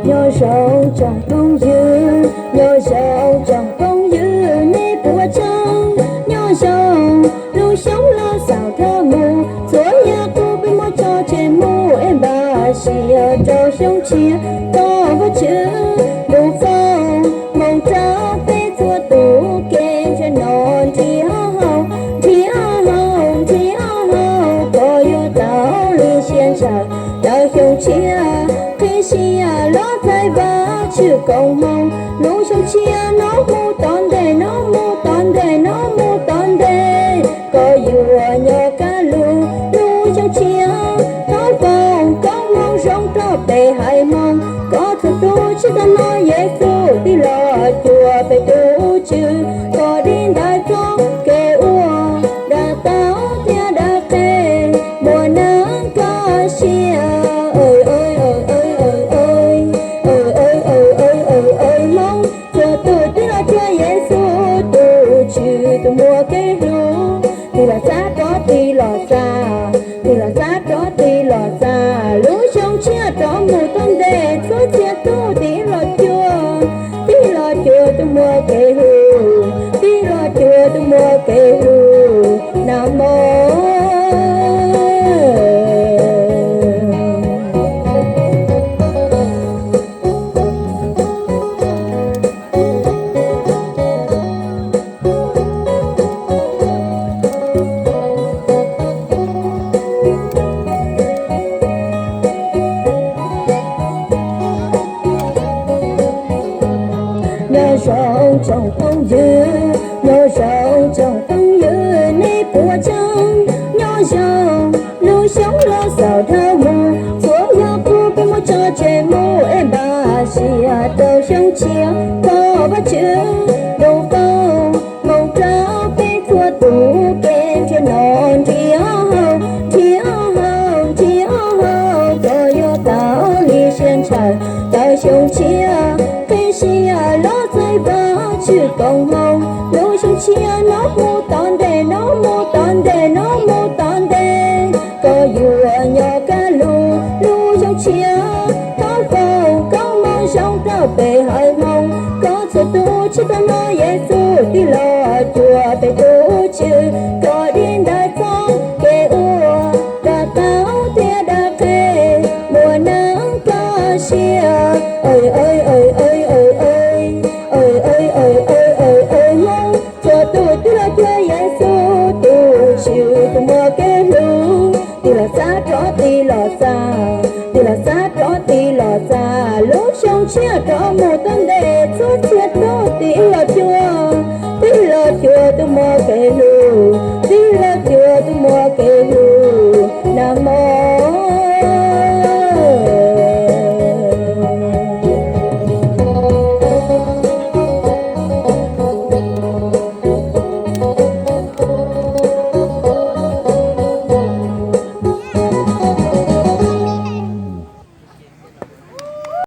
Nyob zoo tsoom phooj ywg, nyob zoo tsoom phooj ywg, nej puas tsaug? Nyob zoo lub xyoo los xaus dhau mus, txhua yam qub peb muab tso tseg mus es npaj siab rau xyoo tshiab. Thov Vajtswv ntuj foom hmoov rau peb txhua tus, kev ntshaw no nrhiav hau, nrhiav hau, nrhiav hau, kom yuav tau li siab ntshaw rau xyoo tshiab. Qhib siab los txais Vajtswv koom hmoov, lub xyoo tshiab no mus tom ntej, no mus tom ntej, no mus tom ntej, kom yuav nyob kaj lug lub xyoo tshiab. Thov foom koob hmoov zoo rau peb haiv Hmoob, kom txhua tus tsis tau hnov Yexus tig los cuag peb tus Tswv, kom dim ntaiv txoj kev ua dag tau thiab dag qhia, muaj neeg kaj siab. Hmoob txhua tus tig los cuag Yexus tus Tswv tus muaj kev hlub, tig los txav rov tig los txav, tig los txav rov tig los txav, lub xyoo tshiab rov mus tom ntej, txhua txhia tus tig los cuag, tig los cuag tus muaj kev hlub, tig los cuag tus muaj kev hlub na mog. Nyob zoo tsoom phooj ywg, nyob zoo tsoom phooj ywg, nej puas tsaug? Nyob zoo lub xyoo los xaus dhau mus, txhua yam qub peb muab tso tseg mus es npaj siab rau xyoo tshiab. Thov Vajtswv ntuj foom hmoov rau peb txhua tus, kev ntshaw no nrhiav hau, nrhiav hau, nrhiav hau, kom yuav tau li siab ntshaw rau xyoo tshiab. Qhib siab los txais Vajtswv koom hmoov, lub xyoo tshiab no mus tom ntej, no mus tom ntej, no mus tom ntej, kom yuav nyob kaj lug lub xyoo tshiab. Thov foom koob hmoov zoo rau peb haiv Hmoob, kom txhua tus tsis tau hnov Yexus tig los cuag peb tus Tswv, kom dim ntaiv txoj kev ua dag tau thiab dag qhia, muaj neeg kaj siab. Hmoob txhua tus tig los cuag Yexus tus Tswv tus muaj kev hlub, tig los txav rov tig los txav, tig los txav rov tig los txav, lub xyoo tshiab rov mus tom ntej, txhua txhia tus tig los